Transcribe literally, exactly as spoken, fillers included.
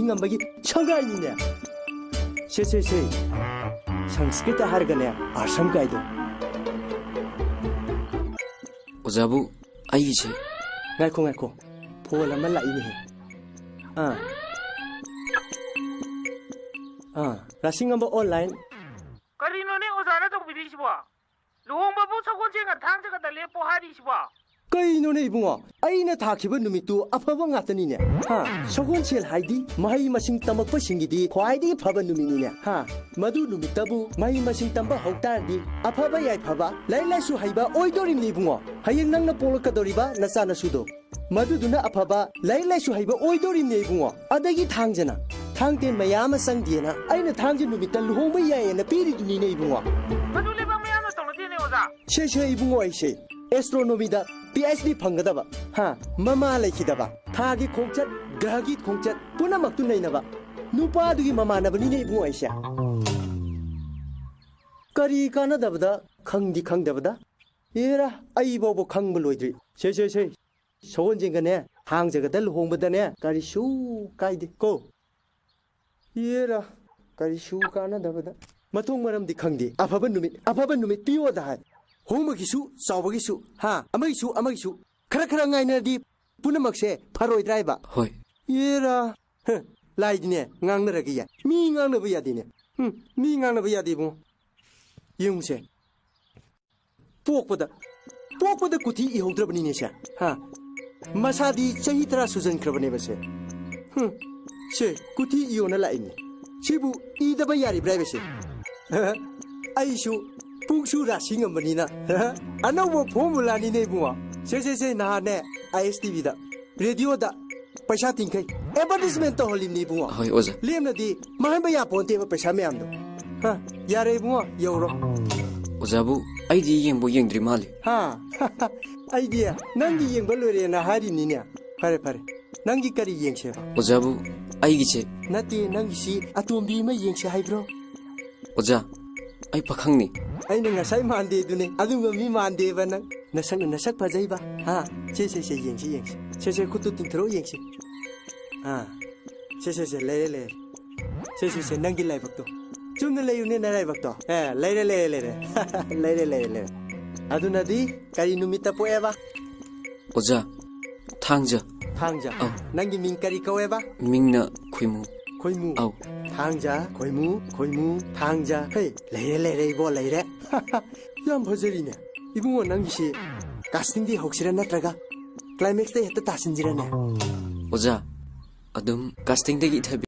ꯉꯝꯕꯒꯤ ꯁꯪꯒꯥꯏꯅꯤꯅꯦ꯫ ꯁꯦ, ꯁꯦ, ꯁꯦ꯫ ꯁꯪꯁꯀ꯭ꯔꯤꯠꯇ ꯍꯥꯏꯔꯒꯅꯦ, ꯑꯥꯁ꯭ꯔꯝ ꯀꯥꯏꯗꯣ꯫ ꯑꯣꯖꯥꯕꯨ, ꯑꯩꯒꯤꯁꯦ꯫ ꯉꯥꯏꯈꯣ, ꯉꯥꯏꯈꯣ꯫ ꯐꯣꯟ ꯑꯃ ꯂꯥꯛꯏꯅꯦꯍꯦ꯫ ꯑꯥ꯫ ꯑꯥ, ꯔꯥꯁꯤꯉꯝꯕ online꯫ ꯀꯔꯤꯅꯣꯅꯦ ꯑꯣꯖꯥꯅ ꯇꯧꯕꯤꯔꯤꯁꯤꯕꯣ? ꯂꯨꯍꯣꯡꯕꯕꯨ ꯁꯒꯣꯜꯁꯦꯟꯒ ꯊꯥꯡꯖꯒꯗ ꯂꯦꯞꯄꯣ ꯍꯥꯏꯔꯤꯁꯤꯕꯣ? ꯀꯩꯅꯣꯅꯦ ꯏꯕꯨꯡꯉꯣ? ꯑꯩꯅ ꯊꯥꯈꯤꯕ ꯅꯨꯃꯤꯠꯇꯨ ꯑꯐꯕ ꯉꯥꯛꯇꯅꯤꯅꯦ꯫ ꯍꯥ? ꯁꯒꯣꯜꯁꯦꯜ ꯍꯥꯏꯗꯤ ꯃꯍꯩ ꯃꯁꯤꯡ ꯇꯝꯃꯛꯄꯁꯤꯡꯒꯤꯗꯤ ꯈ꯭ꯋꯥꯏꯗꯒꯤ ꯐꯕ ꯅꯨꯃꯤꯠꯅꯤꯅꯦ꯫ ꯍꯥ? ꯃꯗꯨ ꯅꯨꯃꯤꯠꯇꯕꯨ ꯃꯍꯩ ꯃꯁꯤꯡ ꯇꯝꯕ ꯍꯧ ꯇꯥꯔꯗꯤ ꯑꯐꯕ ꯌꯥꯏꯐꯕ, ꯂꯥꯏꯔꯤꯛ ꯂꯥꯏꯁꯨ ꯍꯩꯕ ꯑꯣꯏꯗꯣꯔꯤꯕꯅꯤ ꯏꯕꯨꯡꯉꯣ꯫ ꯍꯌꯦꯡ ꯅꯪꯅ ꯄꯣꯛꯂꯛꯀꯗꯧꯔꯤꯕ ꯅꯆꯥ ꯅꯁꯨꯗꯣ꯫ ꯃꯗꯨꯗꯨꯅ ꯑꯐꯕ ꯂꯥꯏꯔꯤꯛ ꯂꯥꯏꯁꯨ ꯍꯩꯕ ꯑꯣꯏꯗꯣꯔꯤꯕꯅꯦ ꯏꯕꯨꯡꯉꯣ꯫ ꯑꯗꯒꯤ ꯊꯥꯡꯖꯅ ꯊꯥꯡ ꯇꯦꯟ ꯃꯌꯥꯝ ꯑꯃ ꯆꯪꯗꯦꯅ ꯑꯩꯅ ꯊꯥꯡꯖ ꯅꯨꯃꯤꯠꯇ ꯂꯨꯍꯣꯡꯕ ꯌꯥꯏꯌꯦꯅ ꯄꯤꯔꯤꯗꯨꯅꯤꯅꯦ ꯏꯕꯨꯡꯉꯣ꯫ ꯃꯗꯨ ꯂꯩꯕꯥꯛ ꯃꯌꯥꯝꯅ ꯇꯧꯅꯗꯦꯅꯦ ꯑꯣꯖꯥ꯫ ꯁꯦ, ꯁꯦ ꯏꯕꯨꯡꯉꯣ ꯑꯩꯁꯦ ꯑꯦꯁꯇ꯭ꯔꯣꯅꯣꯃꯤꯗ ꯄꯤ ꯑꯩꯆ ꯗꯤ ꯐꯪꯒꯗꯕ, ꯍꯥ, ꯃꯃꯥ ꯂꯩꯈꯤꯗꯕ, ꯊꯥꯒꯤ ꯈꯣꯡꯆꯠ, ꯒ꯭ꯔꯍꯒꯤ ꯈꯣꯡꯆꯠ ꯄꯨꯝꯅꯃꯛꯇꯨ ꯅꯩꯅꯕ ꯅꯨꯄꯥꯗꯨꯒꯤ ꯃꯃꯥꯟꯅꯕꯅꯤꯅꯦ ꯏꯕꯨꯡꯉꯣ ꯑꯩꯁꯦ꯫ ꯀꯔꯤ ꯀꯥꯟꯅꯗꯕꯗ ꯈꯪꯗꯤ ꯈꯪꯗꯕꯗ? ꯑꯦꯔꯥ, ꯑꯩ ꯐꯥꯎꯕ ꯈꯪꯕ ꯂꯣꯏꯗ꯭ꯔꯤ꯫ ꯁꯦ, ꯁꯦ, ꯁꯦ꯫ ꯁꯒꯣꯜꯁꯦꯟꯒꯅꯦ, ꯊꯥꯡꯖꯒꯗ ꯂꯨꯍꯣꯡꯕꯗꯅꯦ, ꯀꯔꯤꯁꯨ ꯀꯥꯏꯗꯦ ꯀꯣ꯫ ꯌꯦꯔꯥ, ꯀꯔꯤꯁꯨ ꯀꯥꯟꯅꯗꯕꯗ꯫ ꯃꯊꯣꯡ ꯃꯔꯝꯗꯤ ꯈꯪꯗꯦ꯫ ꯑꯐꯕ ꯅꯨꯃꯤꯠ, ꯑꯐꯕ ꯅꯨꯃꯤꯠ ꯄꯤꯌꯣꯗ ꯍꯥꯏ꯫ ꯍꯣꯡꯕꯒꯤꯁꯨ, ꯆꯥꯎꯕꯒꯤꯁꯨ, ꯍꯥ, ꯑꯃꯒꯤꯁꯨ, ꯑꯃꯒꯤꯁꯨ꯫ ꯈꯔ ꯈꯔ ꯉꯥꯏꯅꯔꯗꯤ ꯄꯨꯝꯅꯃꯛꯁꯦ ꯐꯔꯣꯏꯗ꯭ꯔꯥ ꯍꯥꯏꯕ? ꯍꯣꯏ꯫ ꯌꯦꯔꯥ, ꯍ, ꯂꯥꯏꯗꯤꯅꯦ, ꯉꯥꯡꯅꯔꯒ ꯌꯥꯏ꯫ ꯃꯤ ꯉꯥꯡꯅꯕ ꯌꯥꯗꯦꯅꯦ꯫ ꯍꯨꯝ, ꯃꯤ ꯉꯥꯡꯅꯕ ꯌꯥꯗꯦ ꯏꯕꯨꯡꯉꯣ꯫ ꯌꯦꯡꯉꯨꯁꯦ꯫ ꯄꯣꯛꯄꯗ, ꯄꯣꯛꯄꯗ ꯀꯨꯊꯤ ꯏꯍꯧꯗ꯭ꯔꯕꯅꯤꯅꯦ ꯁꯦ꯫ ꯍꯥ? ꯃꯁꯥꯗꯤ ꯆꯍꯤ ꯇꯔꯥ ꯁꯨꯖꯟꯈ꯭ꯔꯕꯅꯦꯕ ꯁꯦ꯫ ꯍꯨꯝ, ꯁꯦ, ꯀꯨꯊꯤ ꯏꯌꯣꯅ ꯂꯥꯛꯏꯅꯦ꯫ ꯁꯤꯕꯨ ꯏꯗꯕ ꯌꯥꯔꯤꯕ꯭ꯔꯥ ꯍꯥꯏꯕ ꯁꯦ? ꯑꯩꯁꯨ ꯄꯨꯡꯁꯨ ꯔꯥꯁꯤ ꯉꯝꯕꯅꯤꯅ꯫ ꯑꯅꯧꯕ formulaꯅꯤꯅꯦ ꯏꯕꯨꯡꯉꯣ꯫ ꯁꯦ, ꯁꯦ, ꯁꯦ, ꯅꯍꯥꯟꯅꯦ, ꯑꯥꯏ ꯑꯦꯁ ꯇꯤ ꯚꯤꯗ, ꯔꯦꯗꯤꯑꯣꯗ, ꯄꯩꯁꯥ ꯇꯤꯡꯈꯩ꯫ Advertisement ꯇꯧꯍꯜꯂꯤꯕꯅꯤ ꯏꯕꯨꯡꯉꯣ꯫ ꯍꯣꯏ, ꯑꯣꯖꯥ꯫ ꯂꯦꯝꯅꯗꯤ ꯃꯥꯡꯍꯟꯕ ꯌꯥꯄꯣꯟꯇꯦꯕ ꯄꯩꯁꯥ ꯃꯌꯥꯝꯗꯣ꯫ ꯍꯥ, ꯌꯥꯔꯦ ꯏꯕꯨꯡꯉꯣ, ꯌꯧꯔꯣ꯫ ꯑꯣꯖꯥꯕꯨ, ꯑꯩꯗꯤ ꯌꯦꯡꯕꯨ ꯌꯦꯡꯗ꯭ꯔꯤ ꯃꯥꯜꯂꯦ꯫ ꯍꯥ? ꯑꯩꯗꯤ ꯅꯪꯒꯤ ꯌꯦꯡꯕ ꯂꯣꯏꯔꯦꯅ ꯍꯥꯏꯔꯤꯅꯤꯅꯦ꯫ ꯐꯔꯦ, ꯐꯔꯦ꯫ ꯅꯪꯒꯤ ꯀꯔꯤ ꯌꯦꯡꯁꯦꯕ? ꯑꯣꯖꯥꯕꯨ, ꯑꯩꯒꯤꯁꯦ꯫ ꯅꯠꯇꯦ, ꯅꯪꯒꯤꯁꯤ ꯑꯇꯣꯝꯕꯤ ꯑꯃ ꯌꯦꯡꯁꯦ ꯍꯥꯏꯕ꯭ꯔꯣ? ꯑꯣꯖꯥ, ꯑꯩ ꯄꯥꯈꯪꯅꯤ꯫ ꯑꯩꯅ ꯉꯁꯥꯏ ꯃꯥꯟꯗꯦꯗꯨꯅꯦ꯫ ꯑꯗꯨꯒ ꯃꯤ ꯃꯥꯟꯗꯦꯕ ꯅꯪ꯫ ꯅꯁꯛꯅ ꯅꯁꯛ ꯐꯖꯩꯕ꯫ ꯍꯥ? ꯁꯦ, ꯁꯦ, ꯁꯦ, ꯌꯦꯡꯁꯤ, ꯌꯦꯡꯁꯤ꯫ ꯁꯦ, ꯁꯦ, ꯈꯨꯠꯇꯨ ꯇꯤꯡꯊꯣꯔꯛꯑꯣ, ꯌꯦꯡꯁꯤ꯫ ꯑꯥ꯫ ꯁꯦ ꯁꯦ ꯁꯦ, ꯂꯩꯔꯦ ꯂꯩꯔꯦ꯫ ꯁꯦ ꯁꯦ ꯁꯦ, ꯅꯪꯒꯤ ꯂꯥꯏꯕꯛꯇꯣ꯫ ꯆꯨꯝꯅ ꯂꯩꯌꯨꯅꯦ ꯅꯔꯥꯏꯕꯛꯇꯣ꯫ ꯑꯦ, ꯂꯩꯔꯦ ꯂꯩꯔꯦ ꯂꯩꯔꯦ꯫ ꯂꯩꯔꯦ ꯂꯩꯔꯦ ꯂꯩꯔꯦ꯫ ꯑꯗꯨꯅꯗꯤ ꯀꯔꯤ ꯅꯨꯃꯤꯠꯇ ꯄꯣꯛꯑꯦꯕ? ꯑꯣꯖꯥ, ꯊꯥꯡꯖ꯫ ꯊꯥꯡꯖ꯫ ꯑꯧ꯫ ꯅꯪꯒꯤ ꯃꯤꯡ ꯀꯔꯤ ꯀꯧꯋꯦꯕ? ꯃꯤꯡꯅ ꯈꯣꯏꯃꯨ꯫ ꯈꯣꯏꯃꯨ꯫ ꯑꯧ꯫ ꯊꯥꯡꯖ, ꯈꯣꯏꯃꯨ, ꯈꯣꯏꯃꯨ, ꯊꯥꯡꯖ꯫ ꯍꯦ, ꯂꯩꯔꯦ ꯂꯩꯔꯦ ꯏꯕꯣ, ꯂꯩꯔꯦ꯫ ꯌꯥꯝ ꯐꯖꯔꯤꯅꯦ꯫ ꯏꯕꯨꯡꯉꯣ, ꯅꯪꯒꯤꯁꯤ casting ꯗꯤ ꯍꯧꯁꯤꯔꯥ ꯅꯠꯇ꯭ꯔꯒ climax ꯇ ꯍꯦꯛꯇ ꯇꯥꯁꯤꯟꯁꯤꯔꯅꯦ? ꯑꯣꯖꯥ, ꯑꯗꯨꯝ casting ꯗꯒꯤ ꯏꯊꯕꯤ-